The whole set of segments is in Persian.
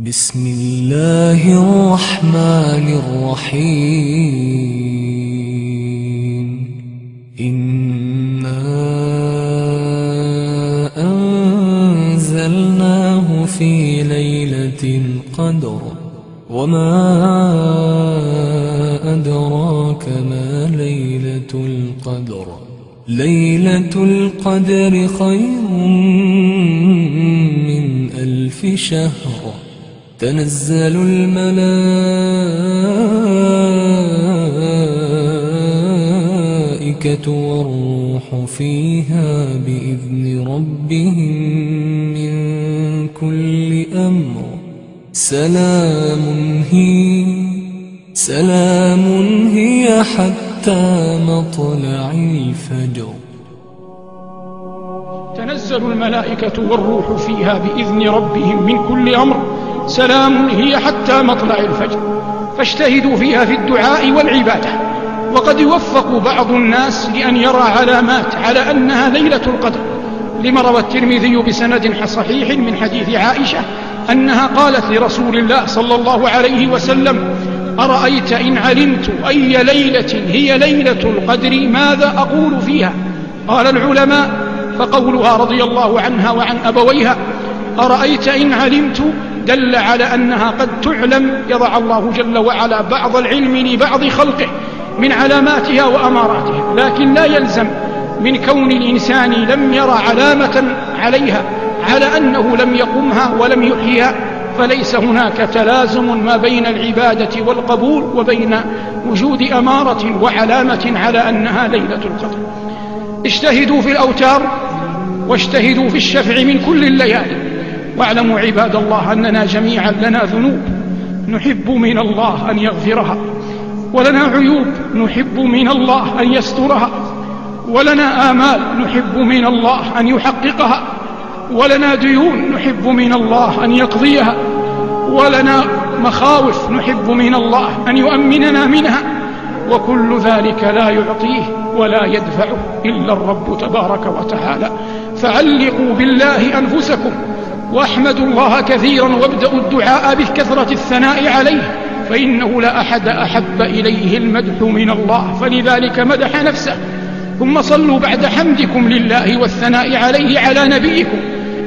بسم الله الرحمن الرحيم. إنا أنزلناه في ليلة القدر، وما أدراك ما ليلة القدر. ليلة القدر خير من 1000 شهر. تنزل الملائكة والروح فيها بإذن ربهم من كل أمر. سلام هي حتى مطلع الفجر. تنزل الملائكة والروح فيها بإذن ربهم من كل أمر، سلام هي حتى مطلع الفجر. فاجتهدوا فيها في الدعاء والعبادة. وقد يوفق بعض الناس لأن يرى علامات على أنها ليلة القدر، لما روى الترمذي بسند صحيح من حديث عائشة أنها قالت لرسول الله صلى الله عليه وسلم: أرأيت إن علمت أي ليلة هي ليلة القدر ماذا أقول فيها؟ قال العلماء: فقولها رضي الله عنها وعن أبويها أرأيت إن علمت دل على أنها قد تعلم، يضع الله جل وعلا بعض العلم لبعض خلقه من علاماتها وأماراتها، لكن لا يلزم من كون الإنسان لم يرى علامة عليها على أنه لم يقمها ولم يحيها، فليس هناك تلازم ما بين العبادة والقبول وبين وجود أمارة وعلامة على أنها ليلة القدر. اجتهدوا في الأوتار واجتهدوا في الشفع من كل الليالي. واعلموا عباد الله أننا جميعا لنا ذنوب نحب من الله أن يغفرها، ولنا عيوب نحب من الله أن يسترها، ولنا آمال نحب من الله أن يحققها، ولنا ديون نحب من الله أن يقضيها، ولنا مخاوف نحب من الله أن يؤمننا منها، وكل ذلك لا يعطيه ولا يدفعه إلا الرب تبارك وتعالى. فعلقوا بالله أنفسكم واحمدوا الله كثيرا، وابدأوا الدعاء بكثرة الثناء عليه، فإنه لا أحد أحب إليه المدح من الله، فلذلك مدح نفسه. ثم صلوا بعد حمدكم لله والثناء عليه على نبيكم،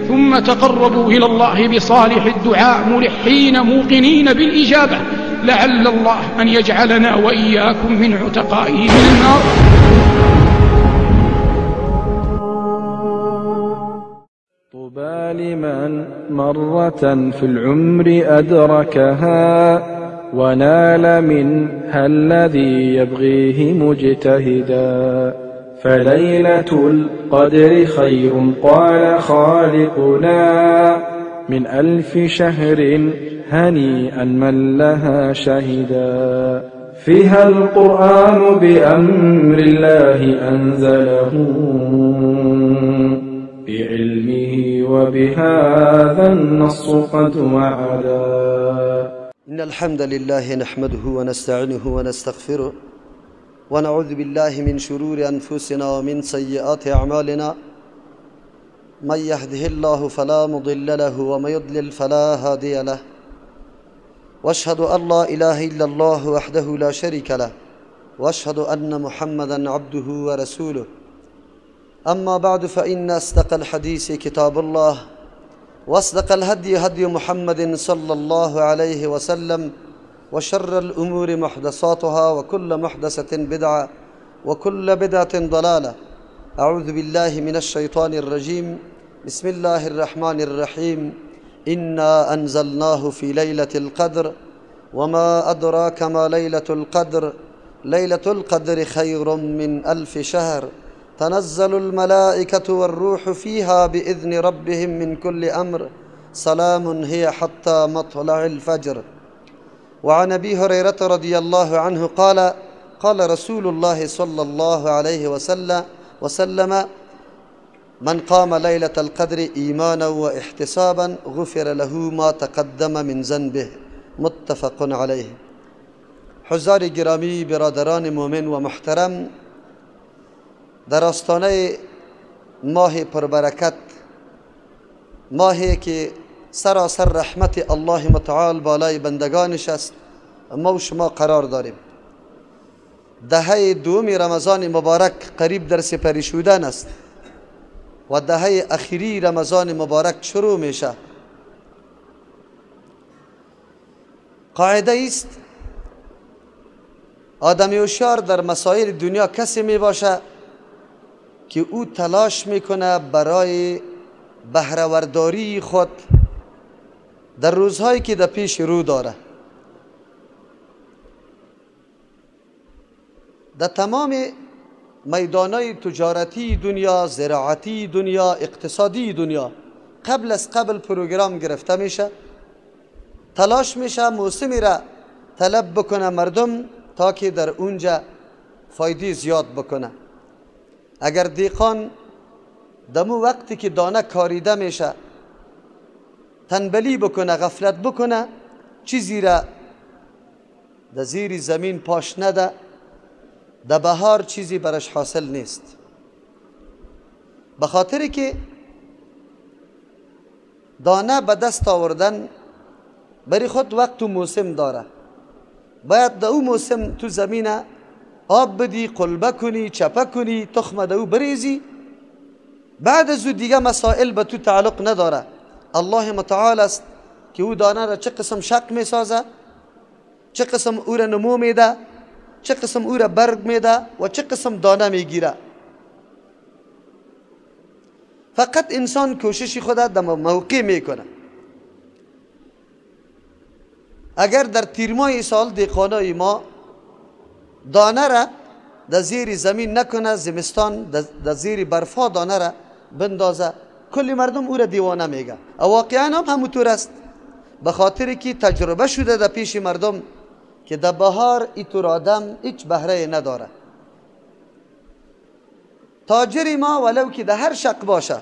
ثم تقربوا إلى الله بصالح الدعاء ملحين موقنين بالإجابة، لعل الله أن يجعلنا وإياكم من عتقائه من النار. طوبى لمن مرة في العمر أدركها، ونال منها الذي يبغيه مجتهدا. فليلة القدر خير قال خالقنا، من 1000 شهر هنيئا من لها شهدا. فيها القرآن بأمر الله أنزله، بعلمه وبهذا النص قد وعدا. إن الحمد لله نحمده ونستعينه ونستغفره، ونعوذ بالله من شرور أنفسنا ومن سيئات أعمالنا. من يهده الله فلا مضل له ومن يضلل فلا هادي له. واشهد أن لا إله إلا الله وحده لا شريك له، واشهد أن محمدا عبده ورسوله. أما بعد، فإن أصدق الحديث كتاب الله، وأصدق الهدي هدي محمد صلى الله عليه وسلم، وشر الأمور محدثاتها، وكل محدثة بدعة، وكل بدعة ضلالة. أعوذ بالله من الشيطان الرجيم. بسم الله الرحمن الرحيم. إنا أنزلناه في ليلة القدر، وما أدراك ما ليلة القدر. ليلة القدر خير من 1000 شهر. تنزل الملائكة والروح فيها بإذن ربهم من كل أمر. سلام هي حتى مطلع الفجر. وعن أبي هريرة رضي الله عنه قال: قال رسول الله صلى الله عليه وسلم: من قام ليلة القدر إيمانا واحتسابا غفر له ما تقدم من ذنبه. متفق علیه. حضار گرامی، برادران مؤمن و محترم، در آستانه ماه پربرکت، ماهی که سراسر رحمت الله متعال بالای بندگانش است ما و شما قرار داریم. دهه دوم رمضان مبارک قریب در سپری شدن است و دهه اخیری رمضان مبارک شروع میشه. قاعده است آدمی هوشیار در مسائل دنیا کسی می باشه که او تلاش میکنه برای بهره‌ورداری خود در روزهایی که در پیش رو داره. در تمام میدانای تجارتی دنیا، زراعتی دنیا، اقتصادی دنیا قبل از قبل پروگرام گرفته میشه، تلاش میشه موسمی را طلب بکنه مردم تا که در اونجا فایده زیاد بکنه. اگر دیقان دمو وقتی که دانه کاریده میشه تنبلی بکنه، غفلت بکنه، چیزی را در زیر زمین پاش نده، در بهار چیزی برش حاصل نیست. به خاطر که دانه به دست آوردن برای خود وقت و موسم داره، باید در او موسم تو زمین آب بدی، قلبه کنی، چپه کنی، تخم در او بریزی. بعد از او دیگه مسائل به تو تعلق نداره. الله متعال است که او دانه را چه قسم شق میسازه، چه قسم او را نمو میده، چه قسم او را برگ میده و چه قسم دانه میگیره. فقط انسان کوشش خود در موقع میکنه. اگر در تیرمای سال دیقانای ما دانه را در زیر زمین نکنه، زمستان در زیر برفا دانه را بندازه، کلی مردم او را دیوانه میگه. واقعا هم همونطور است، به خاطر که تجربه شده در پیش مردم که در بهار ایتور آدم هیچ بهره نداره. تاجر ما ولو که در هر شق باشه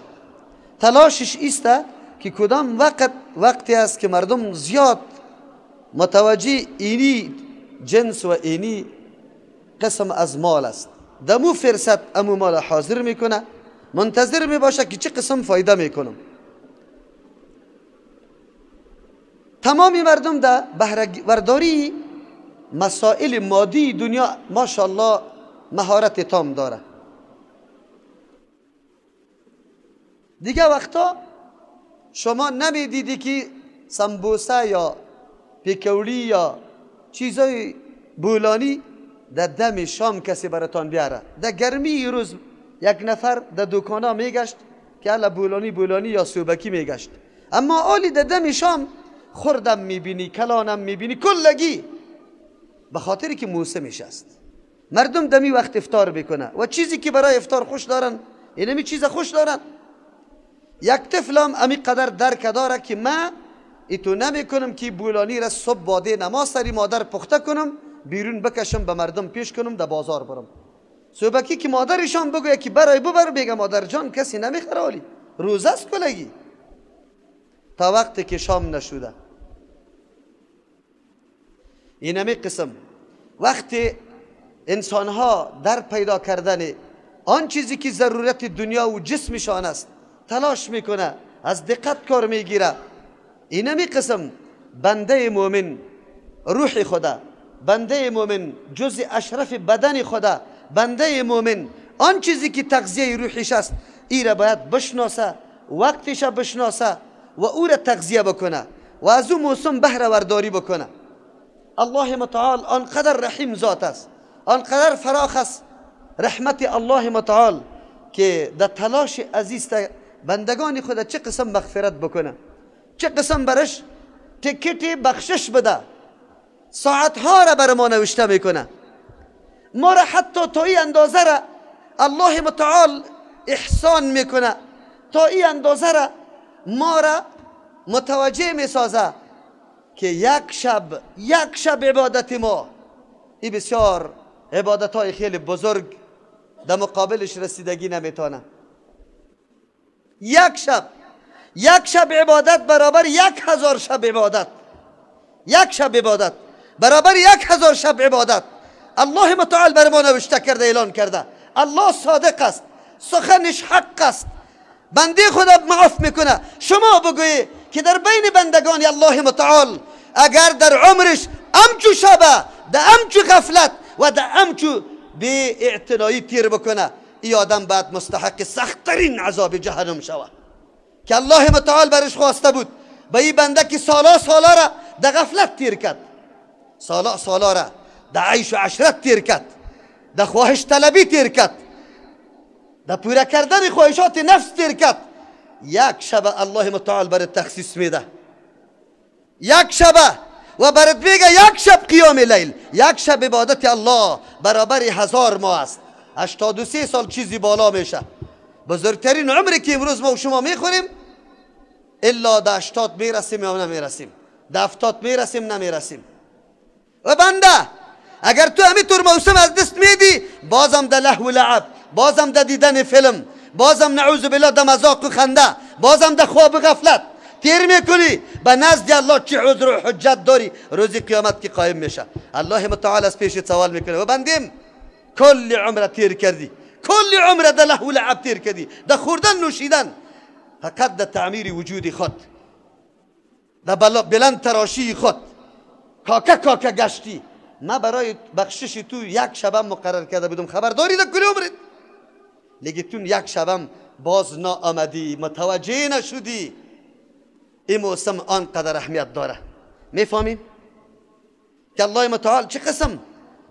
تلاشش ایسته که کدام وقت وقتی است که مردم زیاد متوجه اینی جنس و اینی قسم از مال است، دمو فرصت امو مال حاضر میکنه، منتظر میباشه که چه قسم فایده میکنم. تمام مردم در بهره مسائل مادی دنیا ماشاءالله مهارت تام داره. دیگه وقتا شما نمیدیدی که سمبوسه یا پیکولی یا چیزای بولانی در دم شام کسی براتان بیاره. در گرمی روز یک نفر در دکانا میگشت که الا بولانی بولانی یا سوبکی میگشت، اما آلی در دم شام خوردم میبینی، کلانم میبینی، کلگی، به خاطری که موسمش است. مردم دمی وقت افطار میکنه و چیزی که برای افطار خوش دارن اینمی چیز خوش دارن. یک طفلم امی قدر درک داره که من ایتو نمیکنم که بولانی را صبح باده نماز سری مادر پخته کنم، بیرون بکشم به مردم پیش کنم، در بازار برم. صبحکی که مادرشان بگویه که برای ببر، بگه مادر جان کسی نمیخره، ولی روزه است کلگی تا وقتی که شام نشده. اینمی قسم وقتی انسانها در پیدا کردن آن چیزی که ضرورت دنیا و جسمشان است تلاش میکنه، از دقت کار میگیره. اینمی قسم بنده مؤمن روح خدا، بنده مؤمن جزء اشرف بدن خدا، بنده مؤمن آن چیزی که تغذیه روحش است ای را باید بشناسه، وقتش بشناسه و او را تغذیه بکنه و از او موسم بهره ورداری بکنه. الله متعال آنقدر رحیم ذات است، آنقدر فراخ است رحمت الله متعال که در تلاش عزیز بندگان خود چه قسم مغفرت بکنه، چه قسم برش تکت بخشش بده، ساعتها را بر ما نوشته میکنه. ما را حتی تا این اندازه را الله متعال احسان میکنه، تا این اندازه را ما را متوجه میسازه که یک شب عبادت ما این بسیار عبادت های خیلی بزرگ در مقابلش رسیدگی نمیتونه. یک شب عبادت برابر 1000 شب عبادت، یک شب عبادت برابر 1000 شب عبادت. الله متعال بر ما نوشته کرده، اعلان کرده. الله صادق است، سخنش حق است، بنده خدا معاف میکنه. شما بگویی که در بین بندگان الله متعال اگر در عمرش امچو شبه در امچو غفلت و در امچو بی اعتنایی تیر بکنه، ای آدم بعد مستحق سختترین عذاب جهنم شوه که الله متعال برش خواسته بود. به این بنده که سالا سالا را در غفلت تیر کرد، سالا سالا را در عیش و عشرت تیر کرد، در خواهش طلبی تیر کرد، در پوره کردن خواهشات نفس تیر کرد، یک شب الله متعال برات تخصیص میده، یک شب، و برات میگه یک شب قیام لیل، یک شب عبادت الله برابر 1000 ماه است. 83 سال چیزی بالا میشه. بزرگترین عمری که امروز ما و شما میخوریم الا در 80 میرسیم یا نمیرسیم، در 70 میرسیم نمیرسیم. و بنده اگر تو همینطور موسم از دست میدی، بازم در لهو و لعب، بازم در دیدن فیلم، بازم نعوذ بالله در مذاق و خنده، بازم در خواب و غفلت تیر میکنی، به نزد الله چه عذر و حجت داری روز قیامت که قایم میشه؟ الله متعال از پیش سوال میکنه و بندیم کل عمر تیر کردی، کل عمر در لهو و لعب تیر کردی، در خوردن نوشیدن، فقط در تعمیر وجود خود، در بلند تراشی خود، کاکه کاکه گشتی. ما برای بخشش تو یک شبم مقرر کرده بودم، خبر داری در کل عمرت، لیکن یک شبم باز ناآمدی، متوجه نشدی. این موسم آنقدر اهمیت داره. میفهمیم که الله متعال چه قسم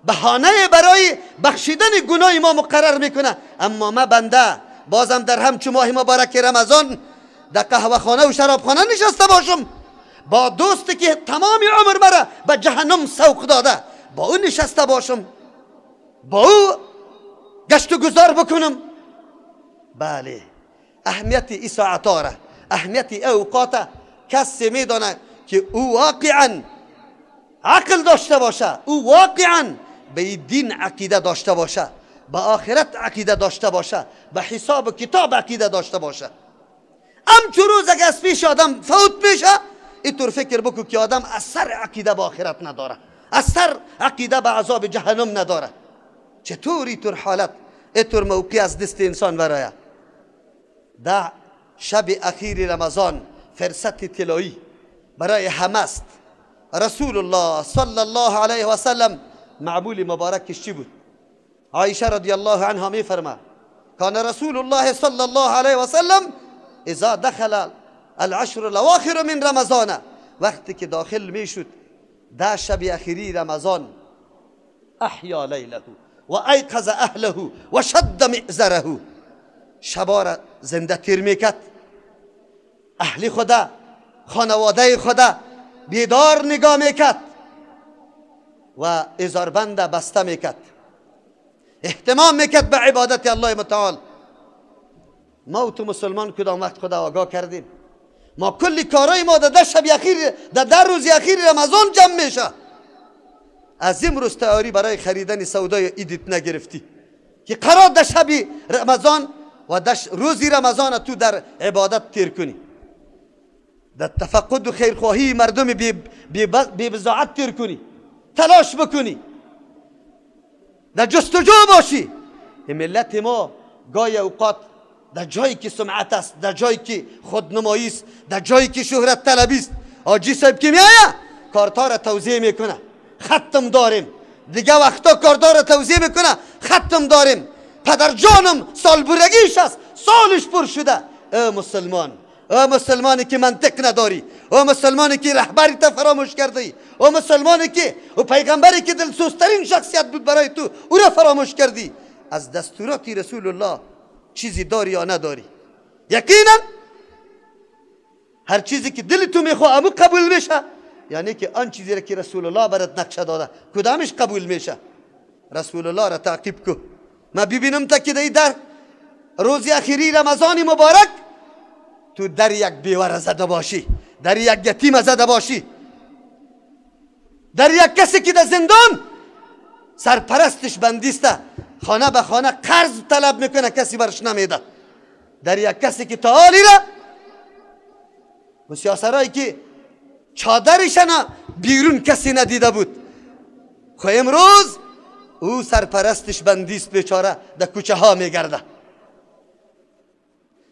بهانه برای بخشیدن گناه ما مقرر میکنه، اما ما بنده بازم در همچو ماه مبارک رمضان در قهوه خانه و شرابخانه نشسته باشم، با دوستی که تمام عمر مرا به جهنم سوق داده با او نشسته باشم، با او گشت و گذار بکنم. بله، اهمیت ای ساعت را، اهمیت اوقات کسی میدانه که او واقعا عقل داشته باشه، او واقعا به دین عقیده داشته باشه، به آخرت عقیده داشته باشه، به حساب و کتاب عقیده داشته باشه. همچو روز اگه از پیش آدم فوت میشه، اینطور فکر بکن که آدم اثر عقیده به آخرت نداره، اثر عقیده به عذاب جهنم نداره. چطور اینطور حالت، اینطور موقع از دست انسان برایه؟ در شب اخیر رمضان فرصت طلایی برای همه است. رسول الله صلی الله علیه و سلم معمول مبارکش چی بود؟ عایشه رضی الله عنها میفرما کان رسول الله صلی الله علیه و سلم اذا دخل العشر الاواخر من رمضان، وقتی که داخل میشد در شب اخیری رمضان، احیا لیله و ایقظ اهله و شد مئزره، شبا را زنده تیر میکرد، اهل خدا، خانواده خدا بیدار نگاه میکرد و ازاربند بسته میکرد، اهتمام میکرد به عبادت الله متعال. ما و تو مسلمان کدام وقت خدا آگاه کردیم؟ ما کلی کارای ما در شب اخیر، در روز اخیر رمضان جمع میشه. از امروز تیاری برای خریدن سودای ایدیت نگرفتی که قرار در شب رمضان و در روزی رمضان تو در عبادت تیر کنی، در تفقد و خیرخواهی مردم بی بضاعت تیر کنی، تلاش بکنی، در جستجو باشی. ملت ما گاهی اوقات در جایی که سمعت است، در جایی که خودنمایی است، در جایی که شهرت طلبی است، حاجی صاحب که میآید کارتا را توزیع میکنه، ختم داریم دیگه، وقتا کارتا را توزیع میکنه، ختم داریم، پدر جانم سال برگیش است، سالش پر شده. ای مسلمان، ای مسلمانی که منطق نداری، او مسلمانی که رهبری تا فراموش کردی، او مسلمانی که او پیغمبری که دلسوزترین شخصیت بود برای تو، او را فراموش کردی. از دستورات رسول الله چیزی داری یا نداری؟ یقینا هر چیزی که دل تو میخواه امو قبول میشه، یعنی که آن چیزی را که رسول الله برات نقشه داده کدامش قبول میشه؟ رسول الله را تعقیب کو. ما ببینم تا که در روز اخیری رمضان مبارک تو در یک بیوه زده باشی، در یک یتیم زده باشی، در یک کسی که در زندان سرپرستش بندیسته، خانه به خانه قرض طلب میکنه کسی برش نمیده، در یک کسی که تعالی را و سیاسرایی که چادرش نه بیرون کسی ندیده بود، خو امروز او سرپرستش بندیست بیچاره در کوچه ها میگرده.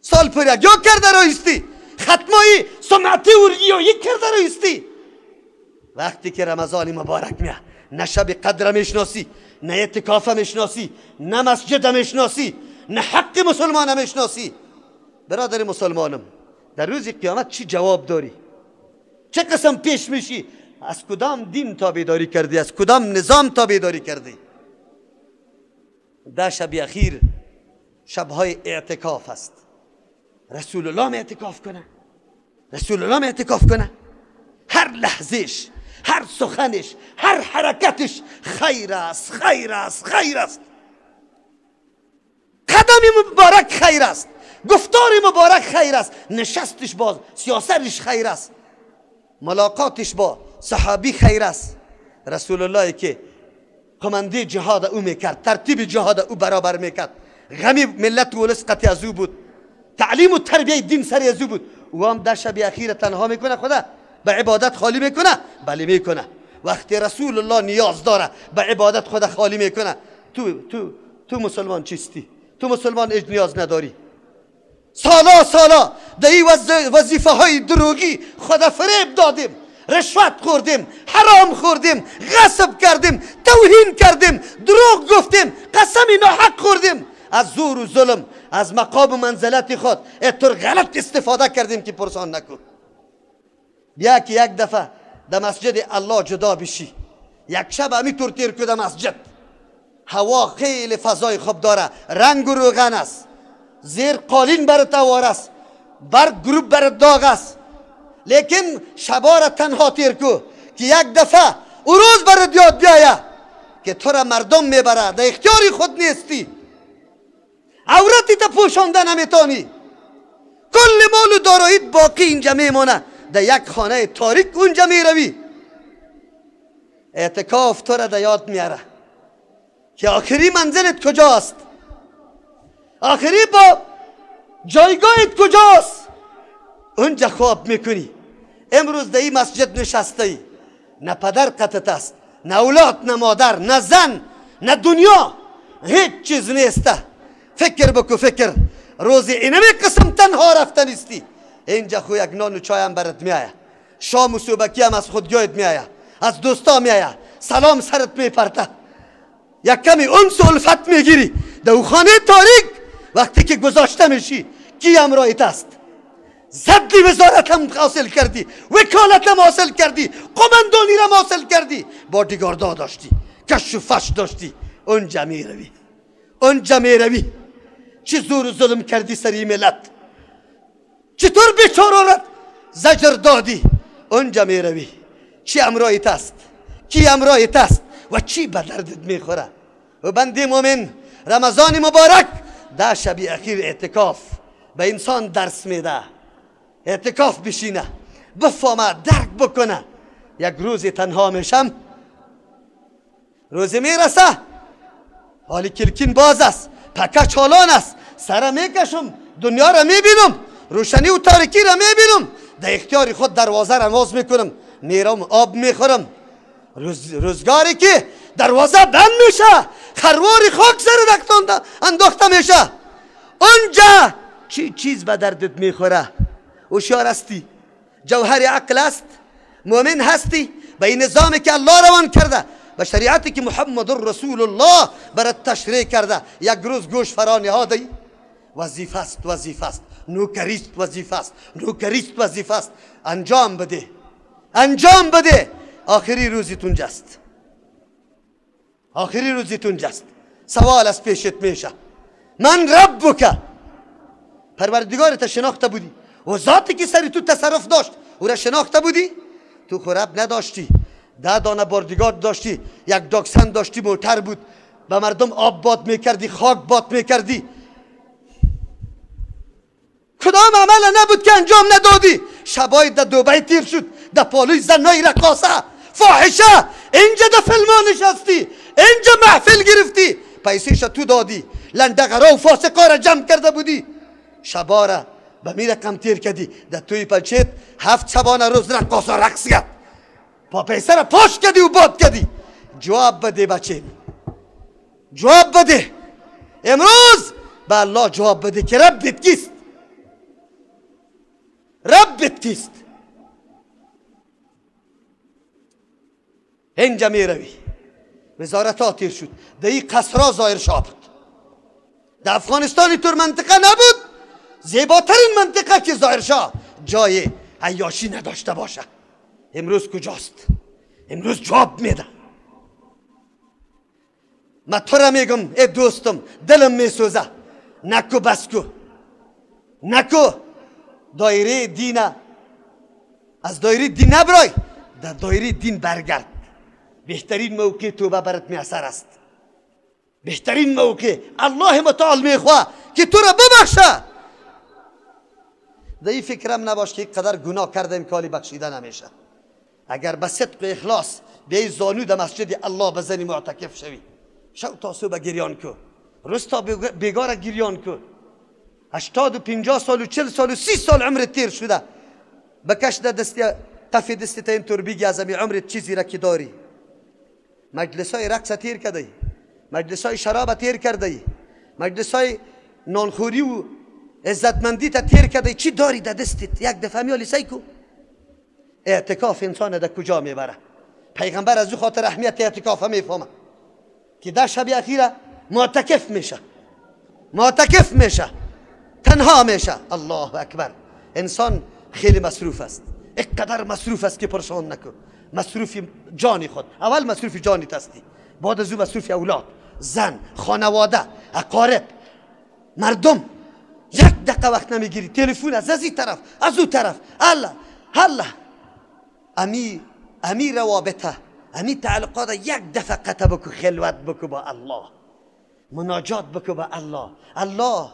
سال پر یک یا کرده رایستی ختمای سمعتی و ریایی کرده رویستی. وقتی که رمضان مبارک میاد، نه شب قدر میشناسی، نه اعتکاف میشناسی، نه مسجد میشناسی، نه حق مسلمان میشناسی. برادر مسلمانم، در روز قیامت چی جواب داری؟ چه قسم پیش میشی؟ از کدام دین تابعداری کردی؟ از کدام نظام تابعداری کردی؟ در شب اخیر شبهای اعتکاف است. رسول الله اعتکاف کنه، رسول الله اعتکاف کنه، هر لحظهش، هر سخنش، هر حرکتش خیر است، خیر است، خیر است. قدم مبارک خیر است، گفتار مبارک خیر است، نشستش با سیاستش خیر است، ملاقاتش با صحابی خیر است. رسول الله که قمنده جهاد او میکرد، ترتیب جهاد او برابر میکرد، غمی ملت و ولس قطع از او بود، تعلیم و تربیه دین سر از او بود. او هم در شب اخیر تنها میکنه، خدا به عبادت خالی میکنه؟ بله میکنه. وقتی رسول الله نیاز داره به عبادت خدا خالی میکنه. تو تو تو مسلمان چیستی؟ تو مسلمان اج نیاز نداری. سالا سالا در این وظیفه های دروغی خدا فریب دادیم، رشوت خوردیم، حرام خوردیم، غصب کردیم، توهین کردیم، دروغ گفتیم، قسم ناحق خوردیم، از زور و ظلم، از مقام و منزلت خود اینطور غلط استفاده کردیم که پرسان نکن. بیا که یک دفعه در مسجد الله جدا بشی، یک شب همینطور تیر که در مسجد، هوا خیلی فضای خوب داره، رنگ و روغن است، زیر قالین بر توار است، بر گروب بر داغ است، لیکن شبا را تنها تیر کو که یک دفعه او روز برات یاد بیایه که تو را مردم میبره، در اختیار خود نیستی، عورتی تا پوشانده نمیتانی، کل مال و داراییت باقی اینجا میمانه، در یک خانه تاریک اونجا میروی. اعتکاف تو را در یاد میاره که آخری منزلت کجاست، آخری با جایگاهت کجاست، اونجا خواب میکنی. امروز در این مسجد نشسته ای، نه پدر قطعت است، نه اولاد، نه مادر، نه زن، نه دنیا، هیچ چیز نیسته. فکر بکو، فکر. روزی اینمی قسم تنها رفته نیستی. اینجا خو یک نان و چای هم برات میایه، شام و صبحکی هم از خود جایت میایه، از دوستا میایه، سلام سرت میپرته، یک کمی انس و الفت میگیری. در خانه تاریک وقتی که گذاشته میشی، کی همراهیت است؟ زدی وزارت هم حاصل کردی، وکالت هم حاصل کردی، قماندانی هم حاصل کردی، بادیگاردا داشتی، کش و فش داشتی. اونجا میروی، اونجا میروی، چه زور و ظلم کردی سری ملت، چطور بیچارانت زجر دادی. اونجا میروی، چی امرایت است، کی امرایت است و چی به دردت میخوره. و بنده مومن، رمضان مبارک ده شب اخیر اعتکاف به انسان درس میده. اعتکاف بشینه، بفهمه، درک بکنه. یک روز تنها میشم، روزی میرسه حالی کلکین باز است، پکه چالان است، سره میکشم، دنیا را میبینم، روشنی و تاریکی را میبینم، در اختیار خود دروازه را باز میکنم، میرم آب میخورم. روزگاری که دروازه بند میشه، خروار خاک سر انداخته میشه، اونجا چی چیز به دردت میخوره؟ هوشیار هستی، جوهر عقل است، مؤمن هستی، به این نظامی که الله روان کرده، به شریعتی که محمد رسول الله برات تشریح کرده، یک روز گوش فرا نهادی. وظیفه است، وظیفه است، نوکریست، وظیفه است، نوکریست، وظیفه است. انجام بده، انجام بده. آخری روزی تونجاست، آخری روزی تونجاست. سوال از پیشت میشه، من ربک، پروردگارت شناخته بودی و ذاتی که سری تو تصرف داشت او را شناخته بودی؟ تو خو رب نداشتی، 10 دانه باردیگارد داشتی، یک داکسن داشتی، موتر بود، به مردم آب باد میکردی، خاک باد میکردی. کدام عمل نبود که انجام ندادی؟ شبای در دوبی تیر شد، در پالوی زنای رقاصه فاحشه، اینجا در فیلما نشستی، اینجا محفل گرفتی، پیسیش تو دادی، لندقرا و فاسقا را جمع کرده بودی، شبا را به می رقم تیر کردی، در توی پنچت 7 شبانه روز رقاصه رقص کرد، پا پیسه را پاش کردی و باد کردی. جواب بده بچه، جواب بده امروز به الله، جواب بده که ربت کیست. ربت کیست؟ اینجا میروی وزارت ها تیر شد، در این قصرها ظاهر شاه بود. در افغانستان طور منطقه نبود، زیباترین منطقه که ظاهر شاه جای عیاشی نداشته باشه. امروز کجاست؟ امروز جواب میده. من تو را میگم ای دوستم، دلم میسوزه، نکو بس کو، نکو دایره دینه، از دایره دین نبرای، در دایره دین برگرد. بهترین موقع توبه برات میسر است. بهترین موقع الله متعال میخواه که تو را ببخشه. در این فکرم نباش که قدر گناه کردیم که حالی بخشیده نمیشه. اگر به صدق و اخلاص به زانو در مسجد الله بزنی معتکف شوی، شب تا صبح گریان کو، روز تا بیگار گریان کو، 85 سال و 40 سال و 30 سال عمر تیر شده، بکش در دستی قفی دستی تا اینطور بگی از امی عمرت چیزی را که داری. مجلس های رقص تیر کرده، مجلس های شراب تیر کرده، مجلس های نانخوری و عزتمندی تا تیر کرده، چی داری در دستت؟ یک دفعه میالی سعی کو. اعتکاف انسان در کجا میبره؟ پیغمبر از او خاطر اهمیت اعتکاف میفهمه که در شب اخیره معتکف میشه، معتکف میشه، تنها میشه. الله اکبر. انسان خیلی مصروف است، اینقدر مصروف است که پرسان نکن. مصروف جان خود، اول مصروف جانت هستی، بعد از او مصروف اولاد، زن، خانواده، اقارب، مردم. یک دقیقه وقت نمیگیری، تلفن از این طرف از او طرف، الله الله. امی روابطه، امی تعلقات یک دفعه قطع بکو، خلوت بکو با الله، مناجات بکو با الله. الله،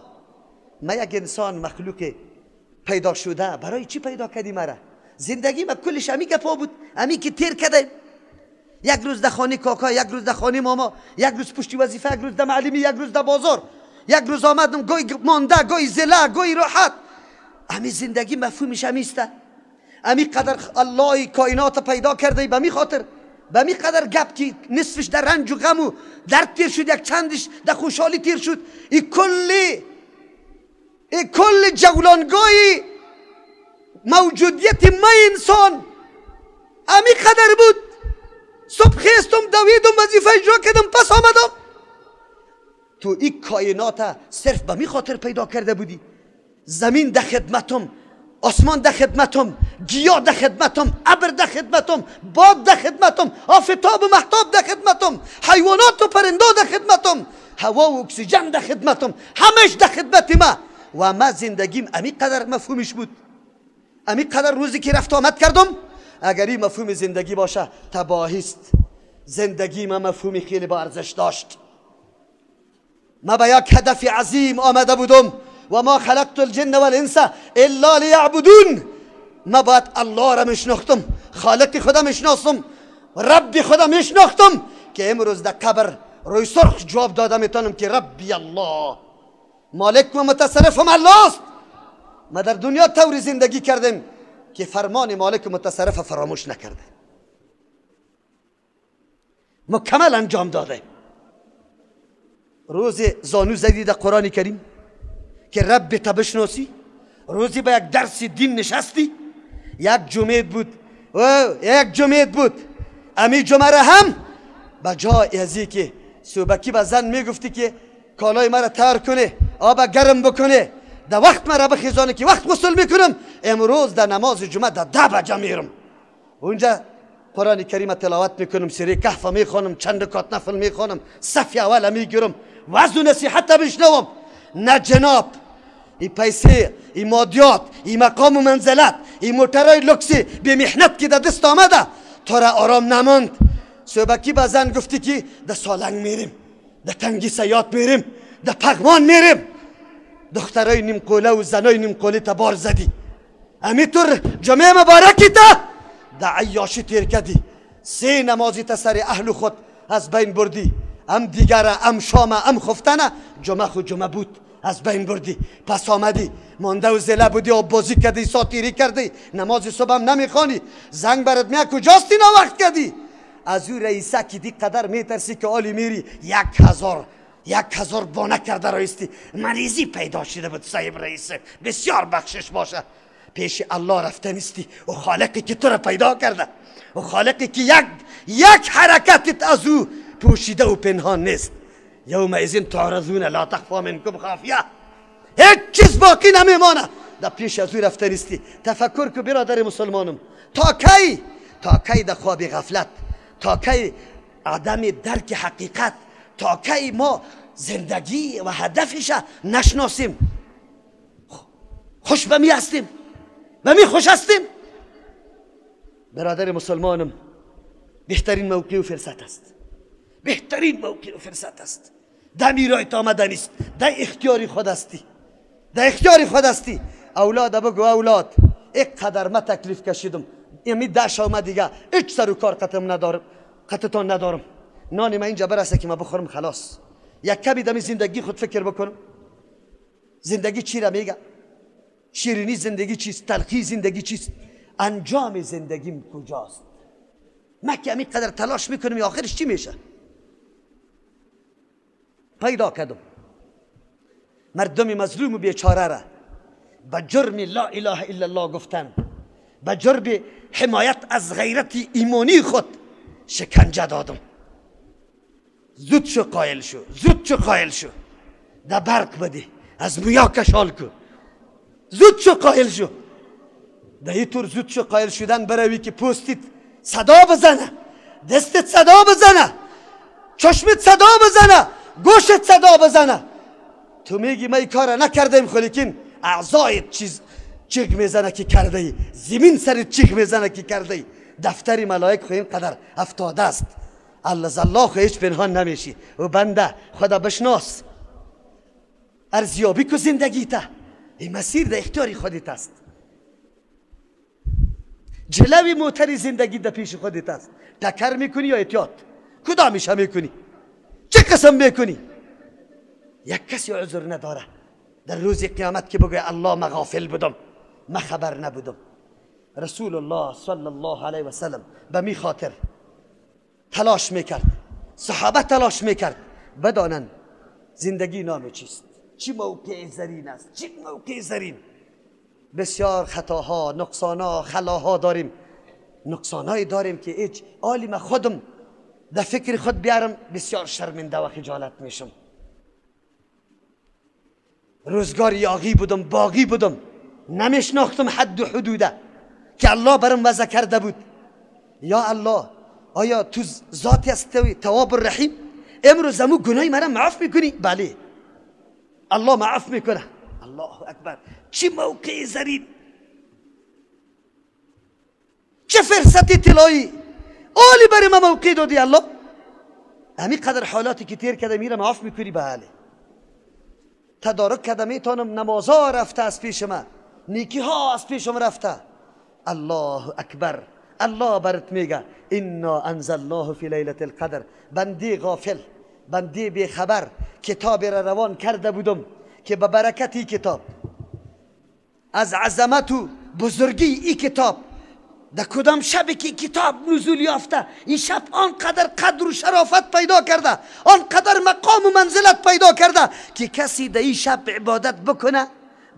ما یک انسان مخلوق پیدا شده، برای چی پیدا کردی مرا؟ زندگی ما کلش امی گپا بود، امی که تیر کردیم. یک روز در خانه کاکا، یک روز در خانه ماما، یک روز پشتی وظیفه، یک روز در معلمی، یک روز در بازار، یک روز آمدم گوی مانده، گوی زله، گوی راحت. امی زندگی مفهومش امیسته. امی قدر الله کائنات پیدا کرده، به می خاطر، به می قدر گپ که نصفش در رنج و غم و درد تیر شد، یک چندش در خوشحالی تیر شد. ای کل جولانگاهی موجودیت ما انسان امی قدر بود. صبح خیستم، دویدم، وظیفه اجرا کردم، پس آمدم. تو این کائنات صرف به می خاطر پیدا کرده بودی. زمین در خدمتم، آسمان در خدمتم، گیاه در خدمتم، ابر در خدمتم، باد در خدمتم، آفتاب و مهتاب در خدمتم، حیوانات و پرنده در خدمتم، هوا و اکسیژن در خدمتم، همش در خدمت ما. و ما زندگیم امی قدر مفهومش بود، امی قدر روزی که رفت آمد کردم. اگر این مفهوم زندگی باشه تباهی است. زندگی ما مفهومی خیلی با ارزش داشت. ما به یک هدف عظیم آمده بودم. و ما خلقت الجن والانس الا لیعبدون. ما باید الله را میشناختم، خالق خودم میشناسم، رب خودم میشناختم، که امروز در قبر روی سرخ جواب داده میتونم که ربی الله، مالک و متصرفم الله است. ما در دنیا طوری زندگی کردیم که فرمان مالک و متصرف فراموش نکرده، مکمل انجام داده. روز زانو زدی در قرآن کریم که رب تا بشناسی، روزی به یک درس دین نشستی، یک جمعه بود، یک جمعه بود، امی جمعه را هم به جای ازی که صبحکی به زن میگفتی که کالای مرا تر کنه، آب گرم بکنه، در وقت مرا بخیزانه که وقت غسل میکنم، امروز در نماز جمعه در 10 بجه میرم، اونجا قرآن کریم تلاوت میکنم، سوره کهف میخوانم، چند رکعت نفل میخوانم، صف اول میگیرم، وعظ و نصیحت بشنوم. نه جناب، ای پیسه، ای مادیات، ای مقام و منزلت، ای موترای لوکسی به محنت که در دست آمده تو را آرام نماند. صبحکی به زن گفتی که در سالنگ میریم، در تنگی سیات میریم، در پغمان میریم. دخترای نیم قوله و زنای نیم قوله تا بار زدی. امیطور جمعه مبارکی تا در عیاشی تیر کردی. 3 نمازی تا سر اهل خود از بین بردی، ام دیگره، ام شامه، ام خفتنه. جمعه خود جمعه بود از بین بردی. پس آمدی مانده و زله بودی، آب بازی کردی، ساتیری کردی، نماز صبح هم نمیخوانی، زنگ برات میاد کجاستی وقت کردی. از او رئیسه که دی قدر میترسی که آلی میری 1000 بانه کرده رئیستی، مریضی پیدا شده بود صاحب رئیسه، بسیار بخشش باشه. پیش الله رفته نیستی. و خالقی که تو را پیدا کرده، و خالقی که یک حرکتت از او پوشیده و پنهان نیست. یومئذ تعرضون لا تخفى منکم خافیه. هیچ چیز باقی نمیمانه. در پیش از او رفته نیستی. تفکر که برادر مسلمانم، تا کی، تا کی در خواب غفلت، تا کی عدم درک حقیقت، تا کی ما زندگی و هدفش نشناسیم؟ خوش به می هستیم، به می خوش هستیم. برادر مسلمانم، بهترین موقع و فرصت است، بهترین موقع و فرصت است. دمی رایت آمده نیست، در اختیار خود هستی، در اختیار خود هستی. اولاد بگو اولاد، اینقدر ما تکلیف کشیدم، امی دش آمد دیگه، هیچ سر و کار قطم ندارم، قطتان ندارم. نان من اینجا برسه که ما بخورم خلاص. یک کمی دمی زندگی خود فکر بکنم. زندگی چی را میگه؟ شیرینی زندگی چیست؟ تلخی زندگی چیست؟ انجام زندگیم کجاست؟ من که همین قدر تلاش میکنم، یا آخرش چی میشه؟ پیدا کردم مردم مظلوم و بیچاره را به جرم لا اله الا الله گفتن، به جرم حمایت از غیرت ایمانی خود شکنجه دادم. زود شو قایل شو، زود شو قایل شو، در برق بده، از مویا کشال کو، زود شو قایل شو. در این طور زود شو قایل شدن بروی که پوستت صدا بزنه، دستت صدا بزنه، چشمت صدا بزنه، گوشت صدا بزنه. تو میگی من این کار نکردم، خو لیکن اعضایت چیز چیغ میزنه که کرده ای، زمین سرت چیغ میزنه که کرده ای. دفتر ملائک خو اینقدر افتاده است، الله خو هیچ پنهان نمیشی. و بنده خدا بشناس، ارزیابی کو زندگی تا، این مسیر در اختیار خودت است. جلوی موتر زندگی در پیش خودت است. تکر میکنی یا احتیاط؟ کدامش میکنی؟ چه قسم میکنی؟ یک کسی عذر نداره در روز قیامت که بگوی الله ما غافل بودم، ما خبر نبودم. رسول الله صلی الله علیه و سلم به می خاطر تلاش میکرد، صحابه تلاش میکرد بدانند زندگی نام چیست، چی موقع زرین است، چی موقع زرین. بسیار خطاها، نقصانها، خلاها داریم، نقصانهایی داریم که هیچ عالم خودم در فکر خود بیارم بسیار شرمنده و خجالت میشم. روزگار یاغی بودم، باغی بودم، نمیشناختم حد و حدوده که الله برم وضع کرده بود. یا الله، آیا تو ذاتی هستی تواب الرحیم؟ امروز امو گناهی مرا معاف میکنی؟ بله، الله معاف میکنه. الله اکبر، چه موقع زرین، چه فرصت طلایی عالی برای ما موقع دادی الله. همین قدر حالاتی که تیر کرده میره معاف میکنی؟ بله. تدارک کرده میتونم، نمازها رفته از پیش من، نیکی ها از پیشم رفته. الله اکبر. الله برات میگه انا انزلناه فی لیلة القدر. بندی غافل، بندی بیخبر، کتاب را روان کرده بودم که به برکت این کتاب، از عظمت و بزرگی این کتاب، در کدام شبی که کتاب نزول یافته، این شب آنقدر قدر و شرافت پیدا کرده، آنقدر مقام و منزلت پیدا کرده که کسی در این شب عبادت بکنه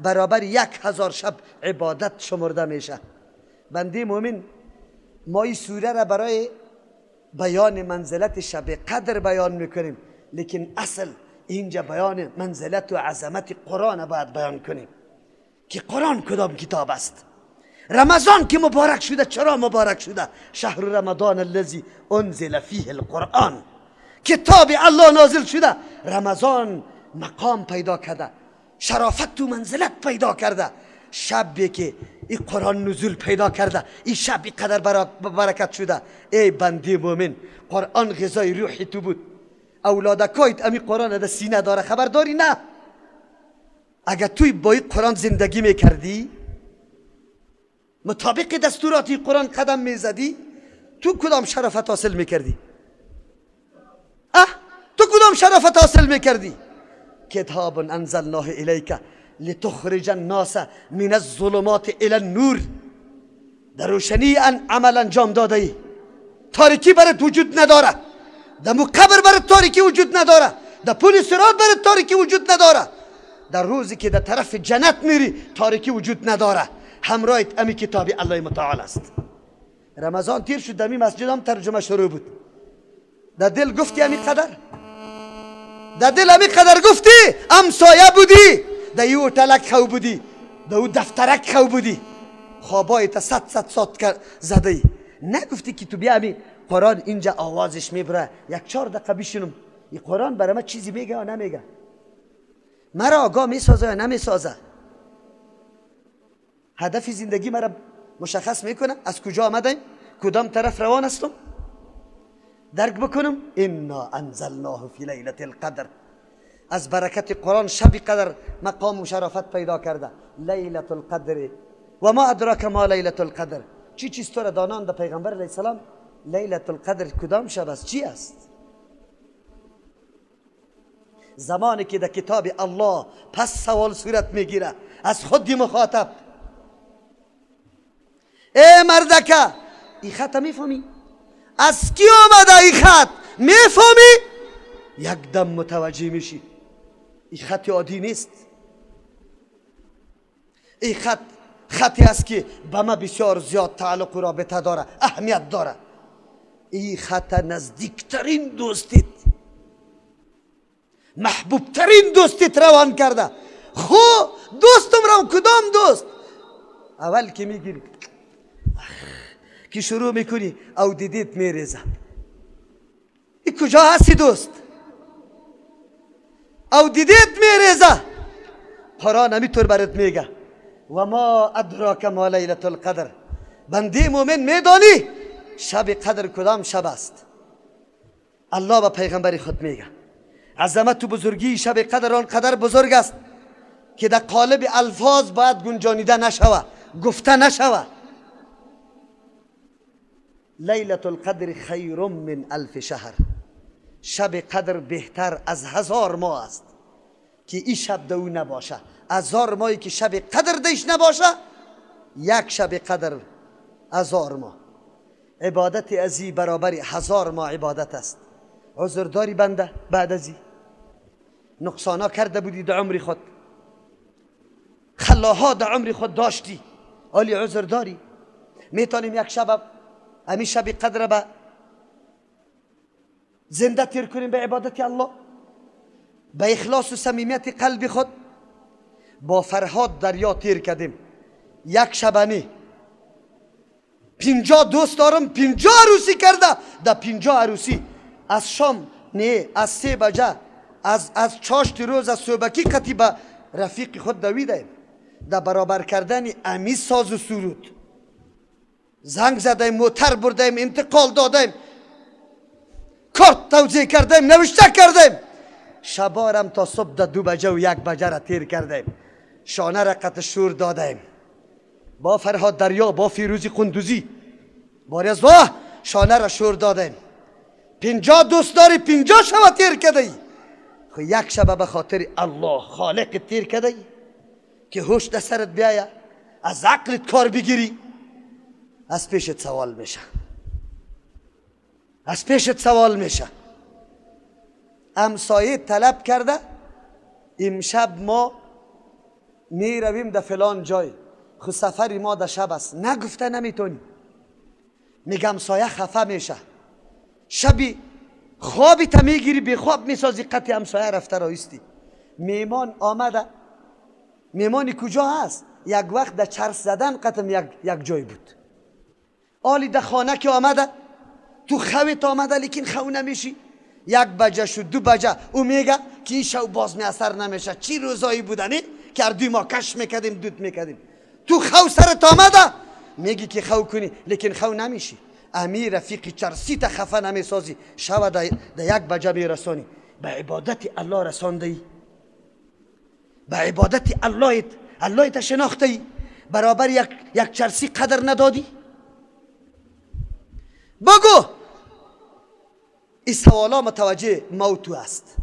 برابر 1000 شب عبادت شمرده میشه. بنده مؤمن، ما این سوره را برای بیان منزلت شب قدر بیان میکنیم، لیکن اصل اینجا بیان منزلت و عظمت قرآن باید بیان کنیم که قرآن کدام کتاب است. رمضان که مبارک شده، چرا مبارک شده؟ شهر رمضان الذی انزل فیه القرآن، کتاب الله نازل شده. رمضان مقام پیدا کرده، شرافت و منزلت پیدا کرده. شبی که این قرآن نزول پیدا کرده، این شب قدر برکت شده. ای بنده مؤمن، قرآن غذای روحی تو بود. اولادکایت امی قرآن در سینه داره، خبر داری؟ نه. اگر توی با این قرآن زندگی میکردی، مطابق دستورات قرآن قدم میزدی، تو کدام شرافت حاصل میکردی؟ تو کدام شرافت حاصل میکردی؟ کتاب انزلناه الیک لتخرج الناس من الظلمات الى النور. در روشنی عمل انجام داده ای، تاریکی برات وجود نداره، در قبر برات تاریکی وجود نداره، در پل صراط برات تاریکی وجود نداره، در روزی که در طرف جنت میری تاریکی وجود نداره. همراهت امی کتاب الله متعال است. رمضان تیر شد، دمی مسجد هم ترجمه شروع بود. در دل گفتی امی قدر، در دل امی قدر گفتی، امسایه بودی، در یو تلک خو بودی، در او دفترک خو بودی، خوابای تا 100 ساعت زده ای. نگفتی که تو بیا امی قرآن اینجا آوازش میبره، یک 4 دقیقه بشینم این قرآن برای من چیزی میگه یا نمیگه، مرا آگاه میسازه یا نمیسازه، هدف زندگی مرا مشخص میکنه، از کجا آمدیم، کدام طرف روان هستم، درک بکنم. انا انزلناه فی لیلة القدر. از برکت قرآن شب قدر مقام و شرافت پیدا کرده. لیلة القدر و ما ادراک ما لیلة القدر. چی چیز تو را دانان در پیغمبر علیه السلام؟ لیلة القدر کدام شب است؟ چی است؟ زمانی که در کتاب الله پس سوال صورت میگیره از خود مخاطب، ای مردکه این خط میفهمی؟ از کی آمده این خط؟ میفهمی؟ یک دم متوجه میشی این خط عادی نیست. این خط خطی است که به ما بسیار زیاد تعلق و رابطه داره، اهمیت داره. این خط نزدیکترین دوستیت، محبوبترین دوستیت روان کرده. خو دوستم رو کدام دوست؟ اول که میگیری که شروع میکنی او دیدیت میریزه. ای کجا هستی دوست؟ او دیدیت میریزه. قرآن همیطور برات میگه و ما ادراک ما لیلة القدر. بنده مومن میدانی شب قدر کدام شب است؟ الله به پیغمبر خود میگه عظمت و بزرگی شب قدر آنقدر بزرگ است که در قالب الفاظ باید گنجانیده نشوه، گفته نشوه. لیلة القدر خیر من الف شهر. شب قدر بهتر از 1000 ماه است که این شب دو نباشه. 1000 ماهی که شب قدر دیش نباشه، یک شب قدر 1000 ماه. عبادت ازی برابر 1000 ماه عبادت است. عذر داری بنده بعد ازی نقصانا کرده بودی در عمر خود، خلاها در عمر خود داشتی، آلی عذر داری. میتونیم یک شب امی شب قدر به زنده تیر کنیم به عبادت الله، به اخلاص و صمیمیت قلب خود. با فرهاد دریا تیر کردیم یک شبانی. 50 دوست دارم، 50 عروسی کرده. در 50 عروسی از شام نه، از 3 بجه، از 4 روز از صبحکی قطی به رفیق خود دویدیم در برابر کردن امی ساز و سرود. زنگ زدیم، موتر بردیم، انتقال دادیم، کارت توزیع کردیم، نوشته کردیم. شبارم تا صبح در 2 بجه و 1 بجه را تیر کردیم. شانه را قط شور دادیم با فرهاد دریا، با فیروزی قندوزی، باری از واه شانه را شور دادیم. 50 دوست داری، 50 شب تیر کرده ای. خو یک شب به خاطر الله خالق تیر کرده ای که هوش در سرت بیایه، از عقلت کار بگیری، از پیشت سوال میشه، از پیشت سوال میشه. همسایه طلب کرده امشب ما می رویم در فلان جای، خو سفر ما در شب است. نگفته نمیتونی. میگم سایه خفه میشه، شبی خوابی تا میگیری، بی خواب میسازی، قطع همسایه رفته رایستی. میمان آمده، میمانی کجا هست؟ یک وقت در چرس زدن قطم یک جای بود. آلی در خانه که آمده، تو خویت آمده، لیکن خو نمیشی. 1 بجه شد، 2 بجه، او میگه که این شو باز می اثر نمیشه. چی روزایی بودنی که اردوی ما کش میکردیم، دود میکردیم. تو خو سرت آمده، میگی که خو کنی، لیکن خو نمیشی. امی رفیقی چرسی تا خفه نمیسازی، شو در 1 بجه میرسانی. به عبادت الله رسانده ای، به عبادت الله الله تا شناخته ای، برابر یک چرسی قدر ندادی. بگو این سوالا متوجه موت است.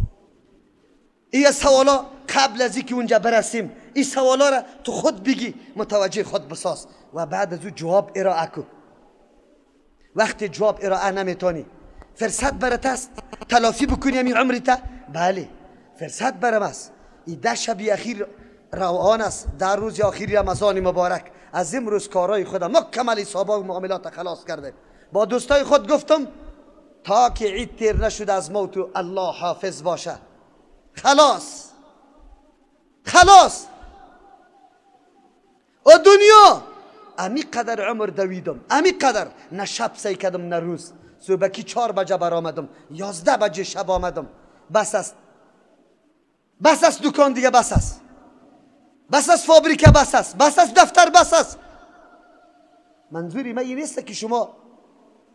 این سوالا قبل از اینکه اونجا برسیم، این سوالا را تو خود بگی، متوجه خود بساز و بعد از او جواب ارائه کن. وقتی جواب ارائه نمیتونی، فرصت برات است تلافی بکنی همین عمرت. بله فرصت برم است. این 10 شب اخیر روان است، در روز اخیر رمضان مبارک. از امروز کارهای خود مکمل حسابا و معاملات خلاص کرده. با دوستای خود گفتم تا که عید تیر نشده از موت و الله حافظ باشه. خلاص خلاص. و دنیا امی قدر عمر دویدم، امی قدر نه شب سی کردم نه روز. صبحکی 4 بجه برآمدم، 11 بجه شب آمدم. بس است، بس است دکان دیگه، بس است، بس است فابریکه، بس است، بس است دفتر، بس است. منظوری من این نیست که شما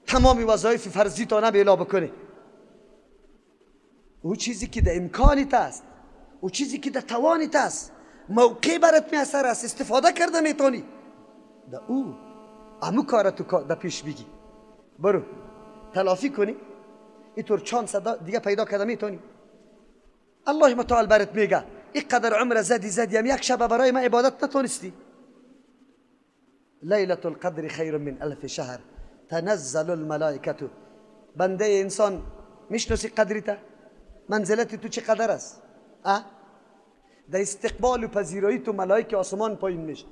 تمام وظایف فرضی تا اعلا بکنی. او چیزی که در امکانت است، او چیزی که در توانت است، موقع برات میسر است، استفاده کرده میتونی، در او امو کار تو در پیش بگی، برو تلافی کنی، اینطور چانس دیگه پیدا کرده میتونی. الله متعال برات میگه اینقدر عمر زدی زدی، هم یک شب برای من عبادت نتونستی. لیلة القدر خیر من الف شهر تنزل الملائکه. بنده انسان میشناسی قدرته؟ منزلت تو چه قدر است؟ در استقبال و پذیرایی تو ملائک آسمان پایین میشه،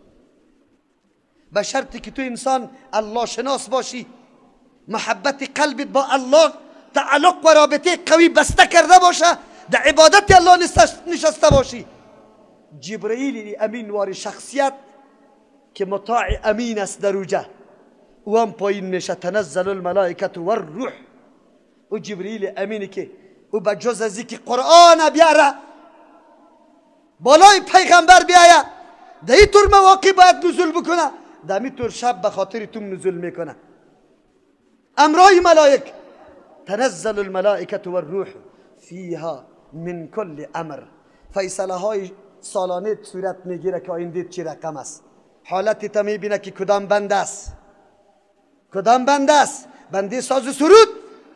به شرطی که تو انسان الله شناس باشی، محبت قلبت با الله تعلق و رابطه قوی بسته کرده باشه، در عبادت الله نشسته باشی. جبرئیل امین وار شخصیت که مطاع امین است در اوجه، او هم پایین میشه. تنزل الملائکه و الروح. او جبرئیل امینی که او به جز از که قرآن بیاره بالای پیغمبر بیایه، در این طور مواقع باید نزول بکنه، در این طور شب به خاطر تو نزول میکنه امرای ملائک. تنزل الملائکه و الروح فیها من کل امر. فیصله های سالانه صورت میگیره که آینده چی رقم است. حالت تا میبینه که کدام بنده است، کدام بنده است، بنده ساز و سرود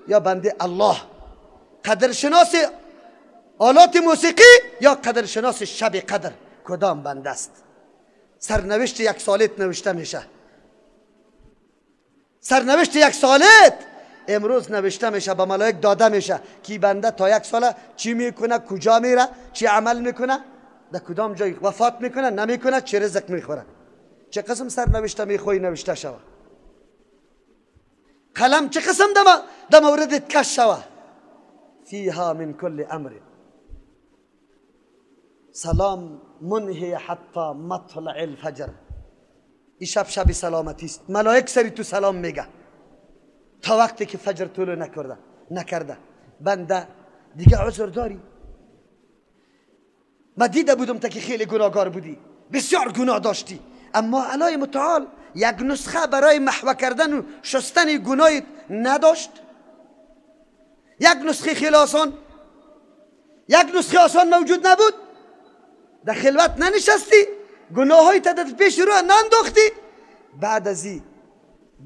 یا بنده الله، قدرشناس آلات موسیقی یا قدرشناس شب قدر، کدام بنده است. سرنوشت یک سالت نوشته میشه، سرنوشت یک سالت امروز نوشته میشه، به ملائک داده میشه که بنده تا یک ساله چی میکنه، کجا میره، چی عمل میکنه، در کدام جای وفات میکنه، نمیکنه، چه رزق میخوره، چه قسم سرنوشته میخوی نوشته شوه، قلم چه قسم در موردت کش شوه. فیها من کل امر سلام منهی حتی مطلع الفجر. این شب شب سلامتی است، ملائک سری تو سلام میگه تا وقتی که فجر طلوع نکرده. بنده دیگه عذر داری؟ من دیده بودم تا که خیلی گناهکار بودی، بسیار گناه داشتی، اما الله متعال یک نسخه برای محو کردن و شستن گناهت نداشت. یک نسخه خیلی آسان، یک نسخه آسان موجود نبود. در خلوت ننشستی، گناههای تا در پیش رو ننداختی، بعد از این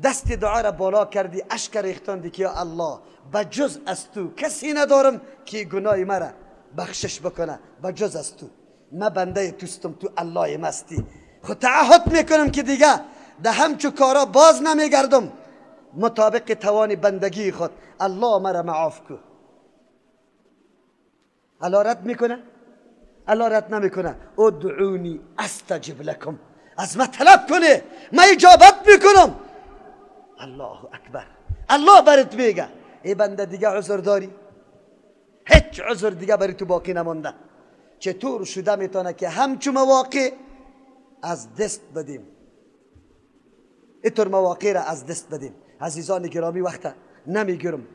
دست دعا را بالا کردی، اشک ریختاندی که یا الله بجز از تو کسی ندارم که گناه مرا بخشش بکنه، بجز از تو، من بنده توستم، تو الله مستی. خود تعهد میکنم که دیگه ده همچو کارا باز نمیگردم، مطابق توان بندگی خود الله مرا معاف کو. الله رد میکنه؟ الله رد نمیکنه. ادعونی استجب لکم، از من طلب کنه من اجابت میکنم. الله اکبر. الله برات میگه ای بنده دیگه عذر داری؟ هیچ عذر دیگه برای تو باقی نمانده. چطور شده میتونه که همچو مواقع از دست بدیم، اینطور مواقع را از دست بدیم؟ عزیزان گرامی وقت نمیگیرم،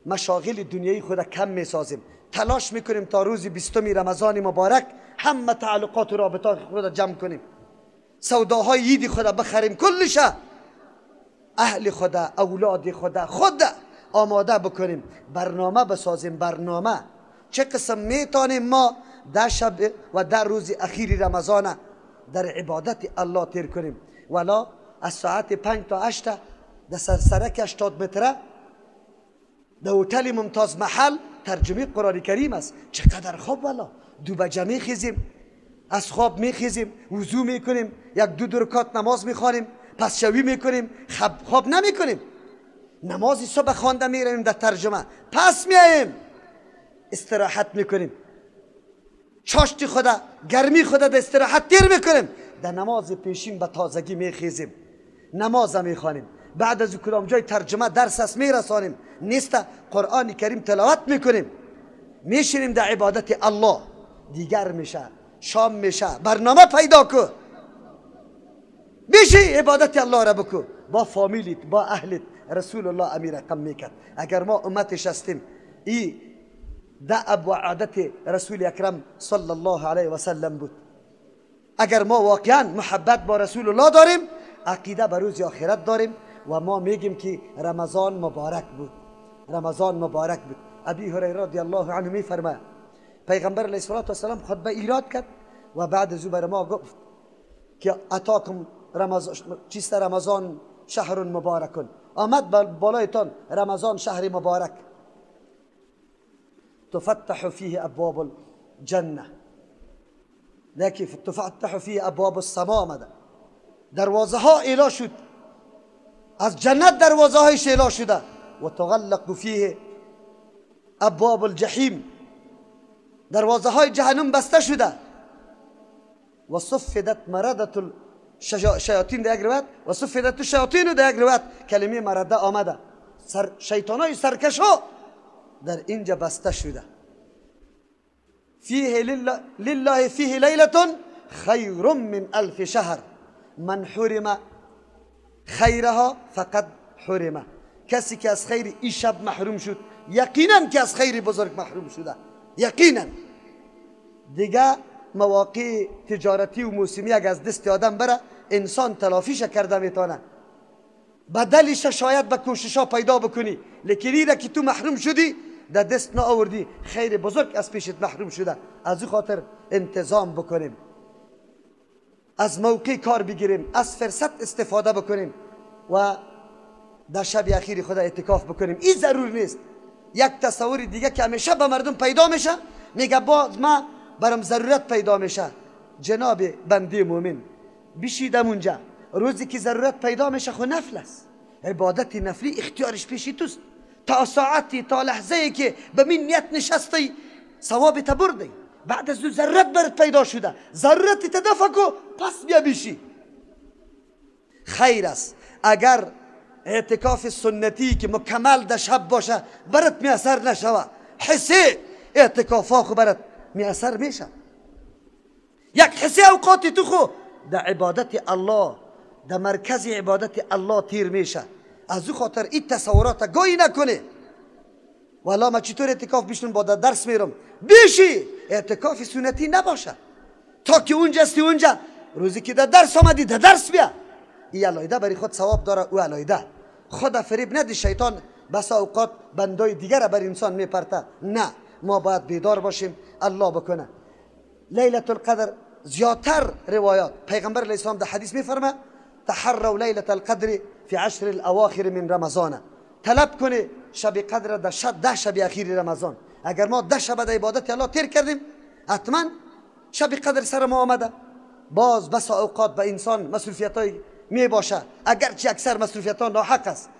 مشاغل دنیایی خود کم میسازیم، تلاش میکنیم تا روز 20 رمضان مبارک همه تعلقات و رابطات خود جمع کنیم، سوداهای عید خود بخریم، کلش اهل خدا، اولاد خدا، خود آماده بکنیم، برنامه بسازیم. برنامه چه قسم میتونیم ما در شب و در روز اخیر رمضان در عبادت الله تیر کنیم. ولا از ساعت 5 تا 8 در سرسرک 80 متره در هتل ممتاز محل ترجمه قرآن کریم است. چقدر خوب والا، 2 بجه میخیزیم، از خواب میخیزیم، وضو میکنیم، 1-2 رکعت نماز میخوانیم، پس شوی میکنیم، خواب نمیکنیم، نماز صبح خوانده میرویم در ترجمه، پس میاییم استراحت میکنیم، چاشت خدا، گرمی خدا در استراحت تیر میکنیم، در نماز پیشین به تازگی میخیزیم، نماز میخوانیم، بعد از کدام جای ترجمه درس است میرسانیم، نیست قرآن کریم تلاوت میکنیم، میشینیم در عبادت الله. دیگر میشه، شام میشه، برنامه پیدا کو، میشی عبادت الله را بکو با فامیلیت، با اهلت. رسول الله امیر رقم میکرد. اگر ما امتش هستیم، ای دأب و عادت رسول اکرم صلی الله علیه و سلم بود. اگر ما واقعا محبت با رسول الله داریم، عقیده به روز آخرت داریم و ما میگیم که رمضان مبارک بود، رمضان مبارک بود. ابی هریره رضی الله عنه میفرماید پیغمبر علیه الصلاة والسلام خطبه ایراد کرد و بعد از او بر ما گفت که اتاکم رمضان، چیست رمضان؟ شهر مبارک. آمد بالایتان رمضان شهر مبارک، تفتح فيه ابواب الجنه، لكن تفتح فيه ابواب السماء. آمده دروازه ها اعلا شد، از جنت دروازه هایش اعلا شده. و تغلق فيه ابواب الجحیم، دروازه های جهنم بسته شده. و صفدت مردة الشیاطین در یک روایت، و صفدت الشیاطین در یک روایت کلمه مرده آمده، شیطان های سرکش ها در اینجا بسته شده. فیه لله فیه لیلة خیر من الف شهر، من حرم خیرها فقد حرم. کسی که از خیر این شب محروم شد، یقینا که از خیر بزرگ محروم شده، یقینا. دیگه مواقع تجارتی و موسمی اگه از دست آدم بره، انسان تلافیش کرده میتونه، بدلش شاید به کوشش ها پیدا بکنی، لیکن ایره که تو محروم شدی در دست نآوردی، خیر بزرگ از پیشت محروم شده. از او خاطر انتظام بکنیم، از موقع کار بگیریم، از فرصت استفاده بکنیم و در شب اخیر خدا اعتکاف بکنیم. این ضرور نیست. یک تصور دیگه که همیشه به مردم پیدا میشه، میگه باز ما برام ضرورت پیدا میشه. جناب بنده مومن، بشیدم اونجا روزی که ضرورت پیدا میشه، خو نفل است، عبادت نفلی اختیارش پیشی توست. تا ساعتی، تا لحظه ای که به من نیت نشستی ثواب تا بردی، بعد از او ضرورت برات پیدا شده، ضرورت تدفع کو، پس بیا بشی. خیر است اگر اعتکاف سنتی که مکمل در شب باشه برات میسر نشوه، حسی اعتکاف ها خو برات میسر میشه. یک حسی اوقات تو خو در عبادت الله، در مرکز عبادت الله تیر میشه. از او خاطر این تصورات گاهی نکنه والا ما چطور اعتکاف بیشتون با درس میرم. بیشی اعتکاف سنتی نباشه تا که اونجا استی اونجا، روزی که در درس آمدی در درس بیا. ای علایده برای خود ثواب داره، او علایده خود فریب ندی. شیطان بس اوقات بندای دیگر بر انسان میپرته. نه، ما باید بیدار باشیم. الله بکنه لیلة القدر زیادتر روایات پیغمبر علیه السلام در حدیث میفرمه تحروا لیلة القدر فی عشر الاواخر من رمضان. طلب کنه شب قدر در 10 شب اخیر رمضان. اگر ما 10 شب در عبادت الله تیر کردیم، حتما شب قدر سر ما آمده. باز بس اوقات به انسان مصروفیت های می باشه، اگرچه اکثر مصروفیت ها ناحق است.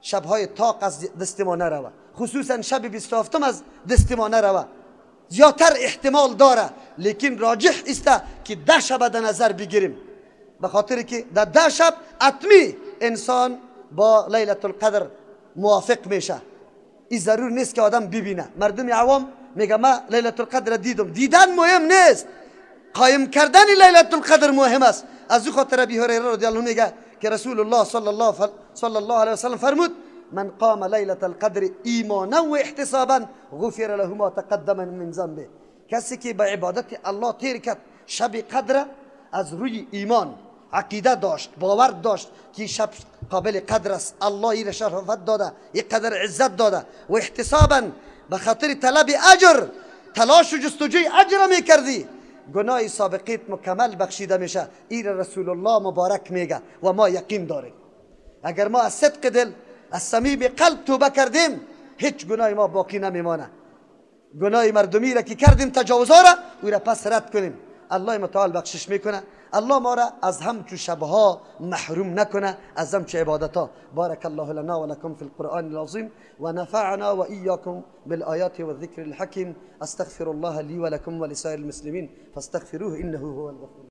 شبهای طاق از دست ما نروه، خصوصا شب 27 از دست ما نروه، زیادتر احتمال داره. لیکن راجح است که 10 شب در نظر بگیریم، به خاطر که در 10 شب اتمی انسان با لیلة القدر موافق میشه. این ضرور نیست که آدم ببینه. مردم عوام میگه ما لیلة القدر دیدم. دیدن مهم نیست، قایم کردن لیلة القدر مهم است. از او خاطر ابی هریره رضی الله عنه میگه که رسول الله صلی الله علیه وسلم فرمود من قام لیلة القدر ایمانا و احتسابا غفر له ما تقدم من ذنبه. کسی که به عبادت الله تیر کرد شب قدر، از روی ایمان عقیده داشت، باور داشت که شب قابل قدر است، الله این شرافت داده، یک قدر عزت داده، و احتسابا به خاطر طلب اجر تلاش و جستجوی اجر میکردی، گناه سابقیت مکمل بخشیده میشه. این رسول الله مبارک میگه و ما یقین داریم. اگر ما از صدق دل، از صمیم قلب توبه کردیم، هیچ گناه ما باقی نمیمانه. گناه مردمی را که کردیم، تجاوزها را، او را پس رد کنیم، الله متعال بخشش میکنه. الله ما را از همچو شبها محروم نکنه، از همچو عبادتها. بارک الله لنا ولكم في القرآن العظیم و نفعنا و ایاکم بالآیات والذکر الحکیم. استغفر الله لي ولكم ولسائر المسلمين فاستغفروه انه هو الغفور.